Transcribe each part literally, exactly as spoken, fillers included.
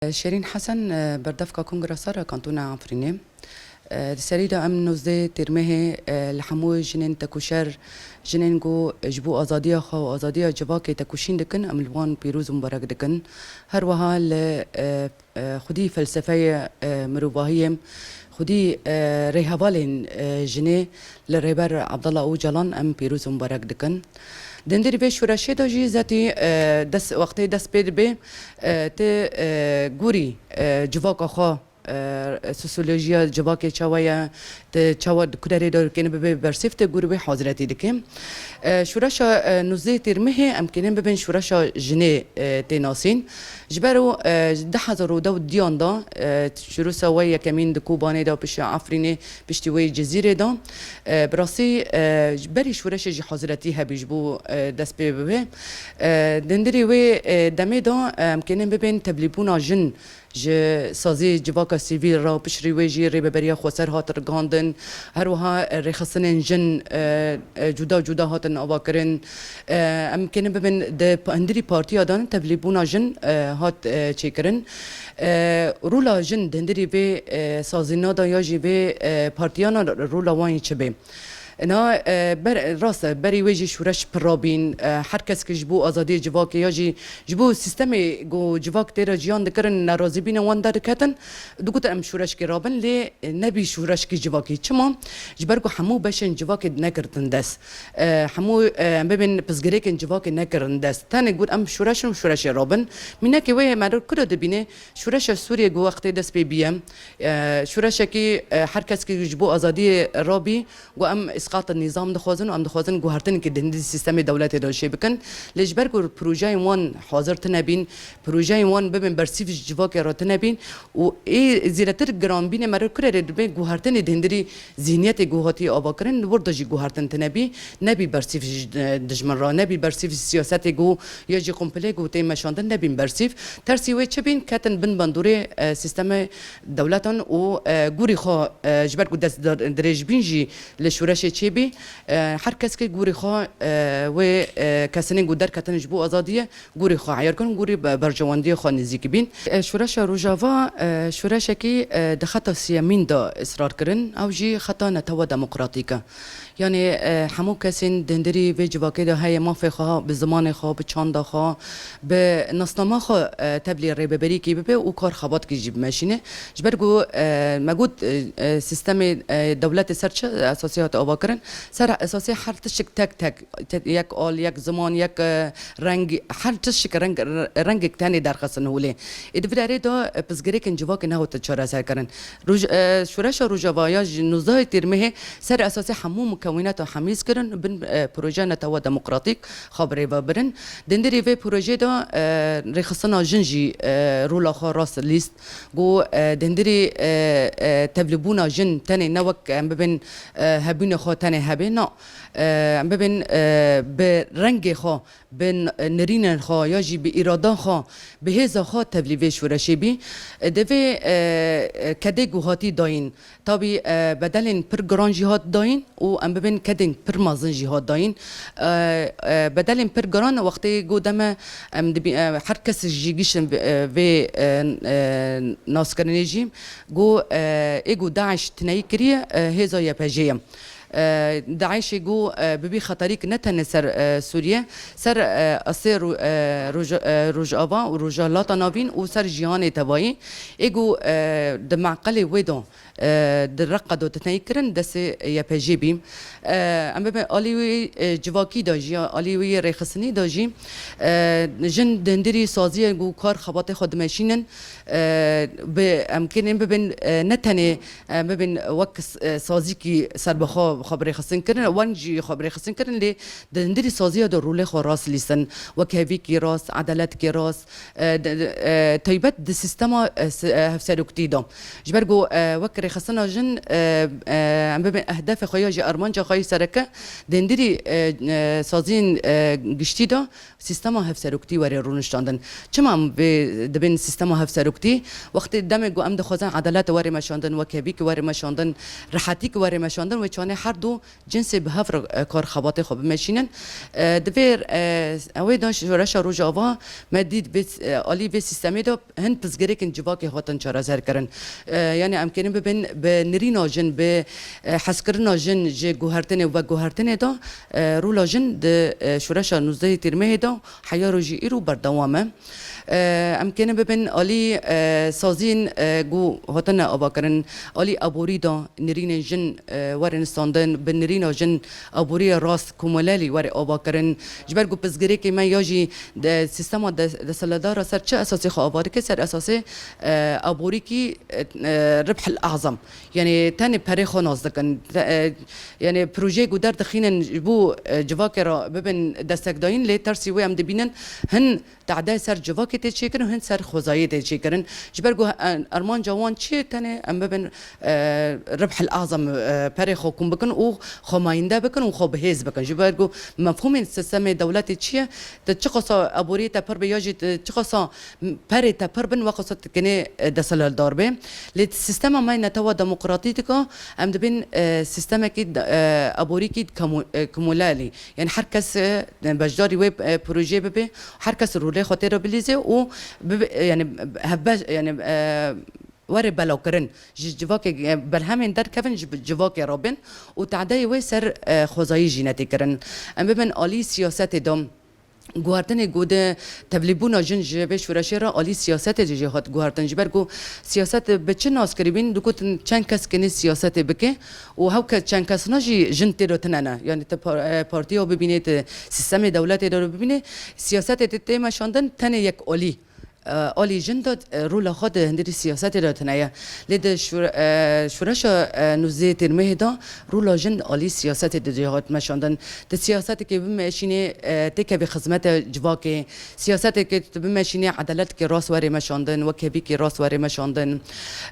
Şêrîn Hesen, e, berdevka Kongra Sar a Kantona Efrînê. E, di serî de em nozdeh Tîrmehê, e, li hemû jinên tekoşer, jinên ku ji bo azadiya xwe û azadiya civakê tekoşîn dikin, em li wan pîroz û mubarek dikin. Her wiha li, e, e, xwedî felsefeyê, e, mirovahiyê, xwedî, e, rêhevalên, e, jinê li Rêber Abdullah Ocalan em pîroz û mubarek dikin. Di hundirî vê şoreşê de jî zetî, e, dest, wextê dest pê dibe, e, ti, e, gorî, e, civaka xwe, e, sosyolojiya civakê çawa ye, ti çawa di kurerê de kêne bibe bersîv, ti gorî wê haziretî dike. E, şoreşa, e, nozdeh Tîrmehê em kêne bibin şoreşa jinê, e, tê nasîn. Ji ber û, e, du hezar û deh diyan de, e, şoreşa wê yekemîn di Kobanê de piştî Efrînê, piştî wê Cizîrê de. E, bi rastî, e, ji berî şoreşê jî haziretî hebî ji bo, e, dest pê bibe. E, di hundirî wê, e, demê de, e, em kêne bibên tevlîbûna jin ji saziyê civaka sivîl re, piştrî wê jî rêveberiya xweser hat rigihandin. Her wiha, e, rêxistinên jin, e, e, cuda cuda hatin avakirin. E, em kêne bibin di pa-, hundirî partiya de tevlîbûna jin, e, hat, e, çêkirin. E, rola jin di hundirî vê, e, sazîna de ya jî vê, e, partiyana rola wan yê çi bê? Na, e, ber, rast e, berî wê jî şoreş pir rabîn, e, her kes ki ji bo azadiyê civakê ya jî ji bo sîstemê ku civak tê re jiyan dikirin, nerazîbînên wan derdiketin, digotin em şoreşkê rabin, lê, e, nebî şoreşkî civakî. Çima? Ji ber ku hemû beşên civakê nekirtin dest. E, hemû, e, em bibên pirsgirêkên civakê nekirin dest. Tenê got em şoreş in û şoreşê rabin. Mînekê wê me li kuro dibîne, şoreşa Sûriyê ku wextê dest pê bîye, e, şoreşekî, e, her kes ki ji bo azadiyê rabî, ku em îsqata nîzam dixwazin û em dixwazin guhertinekê di hundirî sîstemê dewletê de çê bikin. Lê ji ber ku projeyên wan hazir tine bîn, projeyên wan bibin bersîv ji civakê re tine bîn û ê zêdetir giranbînê me re kurerê dibê guhertinê di hundirî zihniyetê ku hatiye avakirin, li wir de jî guhertin tine bî, nebî bersîv ji, e, dijmin re, nebî bersîv ji siyasetê ku ya jî kompilê ku tê meşandin nebîn bersîv. Tersî wê çi bîn? Ketin bin bandorê, e, sîstemê dewletan û, e, gorî xwe, e, ji ber ku dest dir-, dirêj bîn jî li şoreşê çêbî, e, her kes ki gorî xwe, e, wê, e, kesinên ku derketin ji bo azadiyê gorî xwe heyar kirin, gorî be-, berjewendiyê xwe nêzîkî bîn. E, şoreşa Rojava, e, şoreşekî, e, di xeta siyemîn de israr kirin, ew jî xeta netewa demokratîk e. Yanî, e, hemû kesên di hundirî vê civakê de heye mafê xwe, bi zimanê xwe, bi çanda xwe, bi nasnama xwe, e, tevlî rêveberîkî bibe û kar xebatkî jî bimeşîne. Ji ber ku, e, me got, e, e, sîstemê, e, dewletê ser çi esasî hate avakirin? Ser esasê her tiştik tek tek, te-, yek al, yek ziman, yek, e, reng, her tiştik reng, rengek tenê derxistin holê. Ê di vî derê de, e, pirsgirêkên civakê nehatin çareserkirin. Roj-, e, şoreşa Rojava ya ji nozdehê Tîrmehê ser esasê hemû mukewînata hemîz kirin bin, e, proje netewa demokratîk xwe bi rê ve birin. Di hundirî vê projeyê de, e, rêxistina jin jî, e, rola xwe rast lîst. Got, e, di hundirî, e, e, tevlîbûna jin tenê ne wek em bibin, e, hebûnê xwe tenê hebe, na. E, em bibin, e, bi rengê xwe, bi n-, nirînên xwe ya jî bi îrada xwe, bi hêza xwe tevlî vê şoreşê bî. E, di vê, e, e, kedê ku hatî dayîn, tabî, e, bedelên pir giran jî hat dayîn û em bibên kedên pir mezin jî hat dayîn. E, e, bedelên pir giran wextê ku deme em dibî-, e, her kes jî giştin vê, e, vê, e, e, naskirinê jî ku, e, ê ku DAIŞ tineyî kiriye, e, hêza YPJ'ê ye. E, DAIŞ'ê ku, e, bibî xeterîk ne tenê ser, e, Sûriye, ser, e, asê Ro-, e, Roj-, e, Rojava û Rojhilata Navîn û ser cîhanê tevayî. Ê ku, e, di meqelê wê de, e, di Reqqa de tineyî kirin, destê YPJ'ê bî. E, em bibin alî wî, e, civakî de jî, alî wî rêxistinî de jî, e, jin di hundirî saziyên ku kar xebatê xwe dimeşînin, e, bi, em kênên bibin, e, ne tenê, e, bibin wek s-, e, sazîkî serbixwe xwe bi rêxistin kirin, wan jî xwe bi rêxistin kirin, lê di hundirî saziya de rolê xwe rast lîstin, wek hevîkî rast, edaletkî rast, e, de, de, e, taybet di sîstema, e, si-, e, hevseroktî de. Ji ber ku, e, wek rêxistina jin, e, e, em bibin ehdefê xwe ya jî armanca xwe yê sereke di hundirî, e, e, saziyên, e, giştî de sîstema hevseroktî were rûniştandin. Çima em vê dibên sîstema hevseroktî? Wextê demê ku em dixwazin edalet were meşandin, wekhevî ki were meşandin, rehetî ki were meşandin, wê çanê her du cinsê bi hev re, e, kar xebatê xwe bimeşînin. E, di vê, e, ewê de şoreşa Rojava me dît vê, e, alî vê sîstemê de hin pirsgirêkên civakê hatin çareser kirin. E, yani em kêrin bibin bi nirîna jin, bi, e, hezkirina jin ji guhertinê û veguhertinê de, e, rola jin di, e, şoreşa nûzdehê Tîrmehê de heya rojî îro berdewam e. E, em kêne bibin alî, e, saziyên, e, ku hatine avakirin, alî aborî de nirînên jin, e, werin standin, bi nirîna jin aboriyê rast komelelî were avakirin. Ji ber ku pirsgirêkê me ya jî de sîstema de-, desthilatdar ser çi esasê xwe ava dike, ser esasê, e, aborîkî, e, e, ribhil azam. Yani tenê perê xwe nas dikin. Te-, e, yani projeyê ku derdixînin ji bo, e, civakê re bibin destekdayîn, lê tersî wê em dibînin hin tade ser civakê tê çêkirin, hin ser xwezayê tê çêkirin. Ji ber ku, e, armanca wan çi ye? Tenê em bibin, e, ribhil azam, e, perê xwe kom bikin û xwe mayînde bikin û xwe bihêz bikin. Ji ber ku mefhûmên sîstemê dewletê çi ye? Tu çiqasa aboriyê te pir be ya jî tu çiqasa perê te pir bin, wexwasa tu kinê, e, desthilatdar bê. Lê sîstema me netewa demokratîk e, em dibin, e, sîstemekî de-, e, aborîkî kamo-, e, komelelî. Yani her kes, e, beşdarî wê, e, projeyê bibe, her kes rolê xwe tê re bilîze û bibe, e, yani hevbeş, yani, e, were belakirin. Ji civakê, e, berhemên derkevin ji civakê re bin û tadeyê wê ser, e, xwezayî jî netê kirin. Em bibin alî siyasetê de. Guhertinê ku di tevlîbûna jin ji vê şoreşê re alî siyasetê jî hat guhertin. Ji ber ku siyaset bi çi nas kiribîn, digotin çend kes kinê siyasetê bike û hew kes, çend kesna jî jin tê de tine ne. Yani tu par-, e, partiya bibînê, tu sîstemê dewletê de bibînê, siyasetê tê, tê meşandin tenê yek alî. E, alî jin de, e, rola xwe di hundirî siyasetê de tine ye. Lê di şûr-, e, şûreşa, e, nûzdehê Tîrmehê de rola jin alî siyasetê de jê hat meşandin. Di siyasetekê bimeşînê, e, têkevî xizmete civakê. Siyasetekê tu bimeşînê edaletekê rast were meşandin, wekhevîkî rast were meşandin.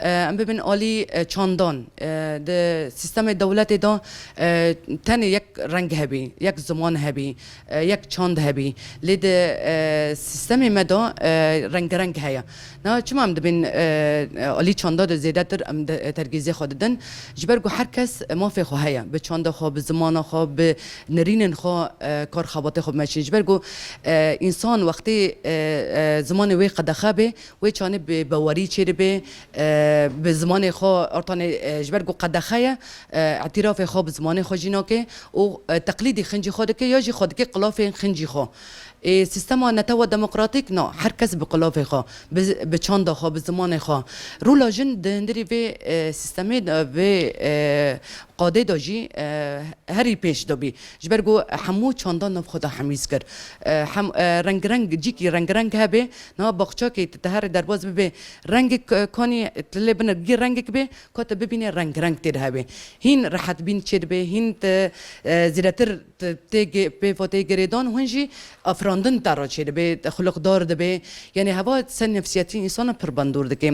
E, em bibin alî, e, çandan. E, di sîstemê dewletê de, e, tenê yek reng hebî, yek ziman hebî. E, yek çand hebî. Lê di, e, sîstemê me de, e, rengereng heye. Na çima em dibên, e, e, alî çanda de zêdetir em de, e, terkîzê xwe didin? Ji ber ku her kes mafê xwe heye. Bi çanda xwe, bi zimana xwe, bi nirînên xwe, e, kar xebatê xwe bimeşîn. Ji ber ku, e, însan wextê, e, e, zimanê wê qedexe bê, wê çanê bi bawerî çêdibe, e, bi zimanê xwe artanê, e, ji ber ku qedexe ye, e, îtirafê xwe bi zimanê xwe jî nake û, e, teqlîdî xincî xwe dike ya jî xwe dike qilafên xincî xwe. Ê, sîstema netewa demokratîk na, her kes bi qilafê xwe, bi, bi çanda xwe, bi zimanê xwe. Rola jin di hundirî vê, e, sîstemê de, vê, e, qadê de jî, e, herî pêş de bî. Ji ber ku hemû çanda nav xwe de hemîz kir. E, hem, e, rengreng, cîkî rengreng hebe, niha baxçakê tu, tu herê derbas bibe, rengek, e, kanî tu lê binir, gî rengek be, ka tu bibînê rengreng tê de hebe. Hîn rehetbîn çêdibe, hîn tu, e, zêdetir tu tê ge-, pê ve tê girêdan, hûn jî afirandin te re çêdibe, xulqdar dibe. Yanî heva ser nefsiyetî însana pir bandor dike.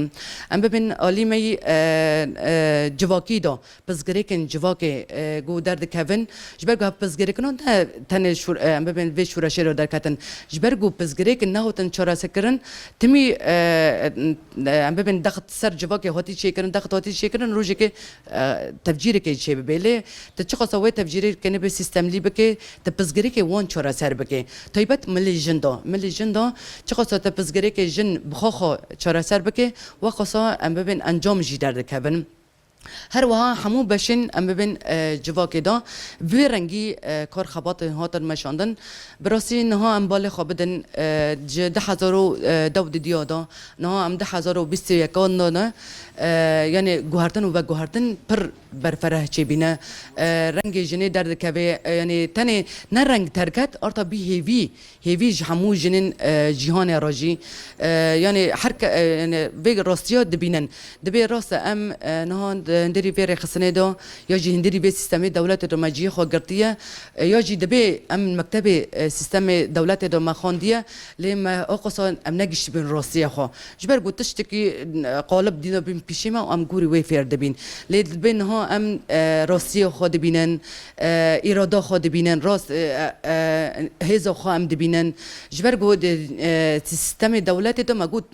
Em bibin alî me yî, e, e, civakî de. Pirsgirêkên civakê, e, ku derdikevin, ji ber ku ev pirsgirêkina ne tenê şûr-, e, em bibên vê şûreşê re derketin. Ji ber ku pirsgirêkên nehatin çareserkirin, timî, e, e, em bibên dext ser civakê hatî çêkirin, dext hatî çêkirin, rojekê, e, tevcîrekê çê bibe. Lê tu çiqasa wê tevcîrê kenê bê sîstemlî bike, tu pirsgirêkê wan çareser bike. Taybet milê jin de, milê jin de çiqasa tu pirsgirêkê jin bi xwe xwe çareser bike, wexwasa em bibên encam jî derdikevin. Her wiha hemû beşên em bibin, e, civakê de vê rengî, e, kar xebatê hatin meşandin. Bi rastî niha em balê xwe bidin, e, ji du hezar û dew didiya de, niha em du hezar û bîst û yekan de ne, e, yani guhertin û veguhertin pir berfereh çêbîne. E, rengê jinê derdikeve, e, yani tenê ne reng terket, arta bî hêvî. Hêvî ji hemû jinên, e, cîhanê re jî, e, yanî her ke-, e, yanî vê rastiya dibînin. Dibê rast e em, e, niha di hundirî vê rêxistinê de ya jî hundirî vê sîstemê dewletê de me cihê xwe girtiye, e, ya jî dibê em mektebê, e, sîstemê dewletê de me xwendiye, lê me o qasa em negiştibin rastiya xwe. Ji ber ku tiştekî, e, qalib dîna bin pîşê me û em gorî wê fêr dibîn. Lê dibê niha em, e, rastiya xwe dibînin, e, îrada xwe dibînin, rast, e, e, e, hêza xwe em dibînin. Ji ber ku di, e, sîstemê dewletê de me got,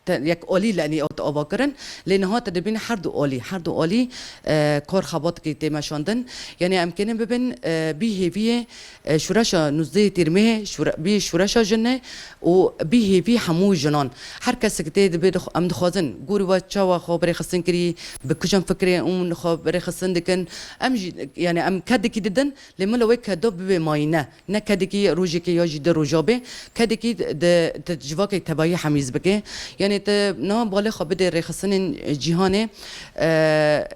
te-, yek alî lenî hat ava kirin. Lê niha te dibîne her du alî, her du alî, e, kar xebatekî tê meşandin. Yanî em kênin bibin, e, bî hêviyê, e, şûreşa nûzdehê Tîrmehê, şûre-, bî şûreşa jin e û bî hêvî hemû jinan. Her kesek tê dibê dix-, em dixwazin, gorî we çawa xwe bi rêxistin kirî, bi kujam fikrê hûn xwe bi rêxistin dikin. Em jî, yanî em kedekî didin, lê mila wê keda bibe mayîne. Ne kedekî rojekê ya jî di roja bê, kedekî di, di civakê tevayî hemîz bike. Yanî tu niha balê xwe bidê rêxistinên cîhanê, e,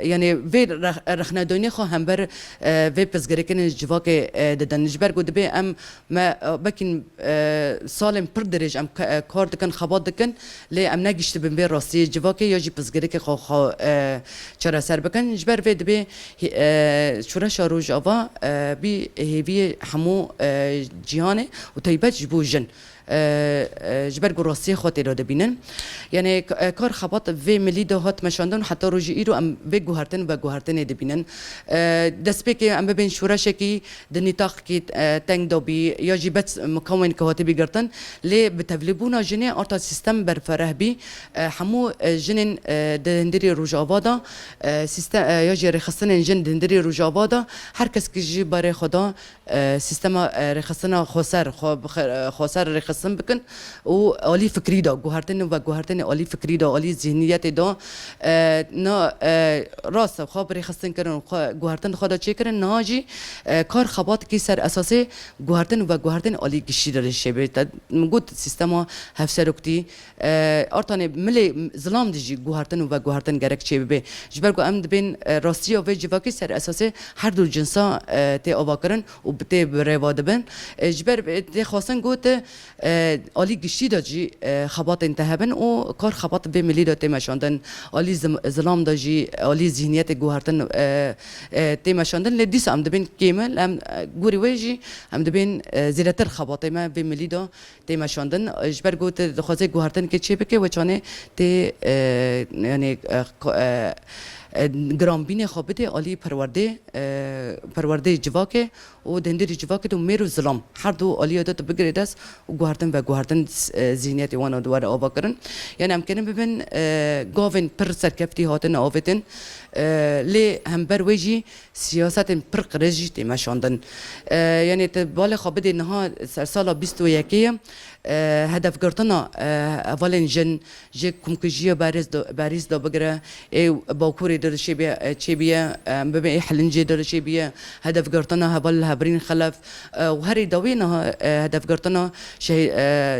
yanî vê rex-, rexnedoynê xwe hember, e, vê pirsgirêkinên civakê, e, didin. Ji ber ku dibê em me, e, bekîn, e, salên pir dirêj em ke-, e, kar dikin, xebat dikin, lê em negiştibin vê rastiyê civakê ya jî pirsgirêkê xwe, xwe, e, çareser bikin. Ji ber vê dibê Hê-, e, şûreşa Rojava, e, bî hêviyê hemû, e, cîhanê û taybet ji bo jin. E, e, ji ber ku rastiyê xwe tê de dibînin. Yanî, k-, e, kar xebat vê milî de hat meşandin û heta rojî îro em vê guhertin veguhertinê dibînin. E, destpêkê em bibên şûreşekî di nîtaqekî, e, teng de bî ya jî bet mikamên ku hatibî girtin, lê bi tevlîbûna jinê arta sîstem berfereh bî. E, hemû, e, jinên, e, di hundirê Rojava de, e, sîste-, e, ya jî rêxistinên jin di hundirê Rojava de, her kes ki ji barê xwe de, e, sîstema, e, rêxistina xweser, xwe bi xe-, e, xweser rêxistin bikin û alî fikrî de, guhertin û veguhertinê alî fikrî de, alî zihniyetê de, e, na, e, rast e, xwe bi rêxistin kirin û xwe guhertin xwe de çêkirin, niha jî, e, kar xebatekî ser esasê guhertin û veguhertin alî giştî de çêbe. Te min got sîstema hevseroktî, E, artanê milê zilam de jî guhertin û veguhertin gerek çêbibe. Ji ber ku em dibên, e, rastiya vê civakî ser esasê her du cinsa, e, tê avakirin û bi tê bi rêva dibin. E, ji ber, e, tê xwestin ku tu, e, alî giştî de jî, e, xebatên te hebin û kar xebat vê milî de tê meşandin. Alî zim-, zilam de jî, alî zihniyetê guhertin, e, e, tê meşandin. Lê dîsa em dibên kêmil, em, e, gorî wê jî em dibên, e, zêdetir xebatê me vê milî de tê meşandin. Ji ber ku tu dixwazê guhertinkê çê bike, we çanê tê, e, yanî, e, ko-, e, e, giranbînê xwe bidê alî perwerdê, e, perwerdê civakê û di hundirî civakê de mêr û zilam. Her du aliyê de tu bigirê dest û guhertin veguhertin, e, zihniyetê wan de were avakirin. Yanî em kênin bibin, e, gavên pir serkeftî hatin avêtin. E, lê hember wê jî siyasetên pir qirêj jî tê meşandin. E, yanî tu balê xwe bidê niha sersala bîst û yekê ye, e, hedefgirtina, e, hevalên jin ji komkujiya Berîz de, Berîz de bigire, ê Bakurê de çêbiye, e, çêbiye, e, bibe ê Hilincê de çêbiye, hedefgirtina heval Hevrîn Xelef, e, û herî dawî niha, e, hedefgirtina şehî-,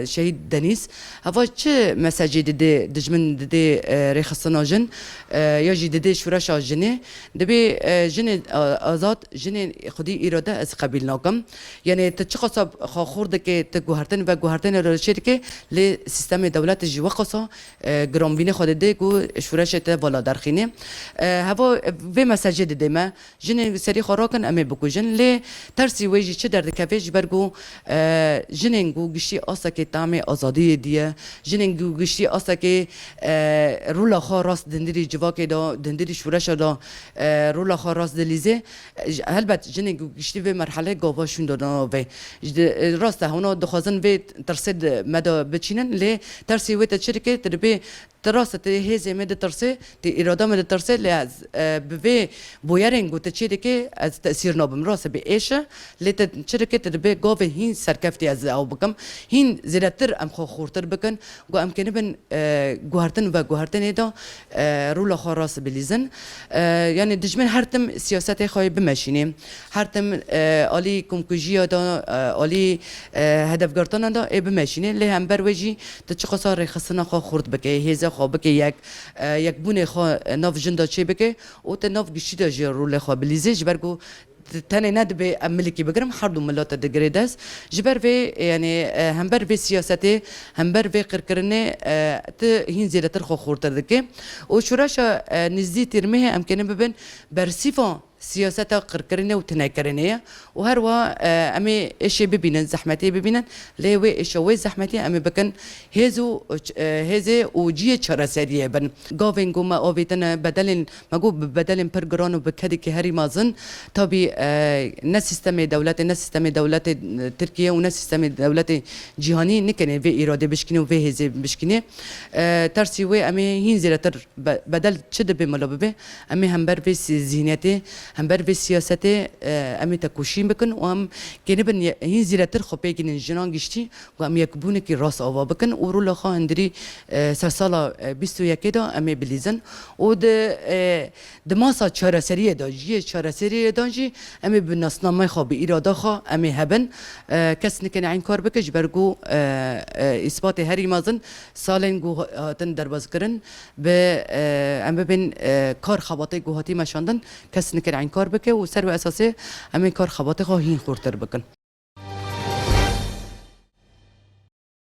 e, şehîd Denîz. Heva çi mesajê didê dijmin, didê, e, rêxistina jin, e, ya jî didê şûreşa jinê? Dibê, e, jinê, e, azad, jinê xwedî îrade ez qebîl nakim. Yanî tu çiqasa xwe xurt dikê, tu guhertin veguhertinê re çê dikê, lê sîstemê dewletê jî weqasa, e, giranbînê xwe didê ku şûreşê te vala derxînê. E, heva vê mesajê didê me. Jinên serî xwe rakin, em ê bikujin. Lê tersî wê jî çi derdikeve? Ji ber ku, e, jinên ku giştî astekê tamê azadiyê diye, jinên ku giştî astekê, e, rola xwe rast dindirî civakê de, dindirî şûreşa de, e, rola xwe rast dilîzê. E, ji-, helbet jinên ku giştî vê merhelê gava şûn de navê. Ji de, e, rast e, hewna dixwazin vê tirsê di me de biçînin, lê tersî wê te çi dike? Tu dibê Ti rast e, ti hêzê me ditirsê, ti îrada me ditirsê, lê ez, e, bi vê bûyerên ku ti çê dikê, ez tesîr nabim. Rast e, bi êş e, lê ti çi dikê, ti dibê gavê hîn serkeftî ez ew bikim. Hîn zêdetir em xwe xurtir bikin, ku em kênibin, e, guhertin veguhertinê de, e, rola xwe rast bilîzin. E, yanî dijmin her tim siyasetê xwe yê bimeşînê. Her tim, e, alî komkujiya de, e, alî, e, hedefgirtina de ê bimeşînê. Lê hember wê jî tu çiqasa rêxistina xwe xurt bike, hêza xwe bike yek, e, yekbûnê xwe, e, nav jin de çê bike û tu nav giştî de jî rolê xwe bilîzê, ji ber ku t-, tenê ne dibê em milikî bigirim, her du milat te digirê dest. Ji ber vê, yanî, e, hember vê siyasetê, hember vê qirkirinê, e, tu hîn zêdetir xwe xurtir dike. Û şûreşa, e, nêzdî tîrmehê em kêne bibin bersîva siyaseta qirkirinê û tinekirinê ye. Û her wiha, e, em ê êşê bibînin, zehmetê bibînin, lê wê êşa wê zehmetî em ê bikin hêz û, e, hêzê û cihê çareseriyê bin. Gavên ku me avêtine bedelên, me got bi bedelên pir giran û bi kedekî herî mezin, tabî, e, ne sîstemê dewletê, ne sîstemê dewletê, e, Tirkiye û ne sîstemê dewletê cîhanî nikenê vê îradê bişkîne û vê hêzê bişkîne. E, tersî wê em ê hîn zêdetir be-, bedel çi dibe mala bibe, em ê hember vê si-, zihniyetê, hember vê siyasetê, e, em ê tekoşîn bikin û em kênibin ye-, hîn zêdetir xwe pêkînin jinan giştî ku em yekbûnekî rast ava bikin û rola xwe hundirî, e, sersala, e, bîst û yekê de em ê bilîzin û di, e, di masa çareseriyê de, cihê çareseriyê de jî em ê bi nasnameyê xwe, bi îrada xwe em ê hebin. E, kes nikene enkar bike ji ber ku, e, e, îspatê herî mezin salên ku hatin derbazkirin, bi, e, em bibên, e, kar xebatê ku hatî meşandin, kes nikir enkar bike û ser wê esasê em ê kar xebatê xwe hîn xurtir bikin.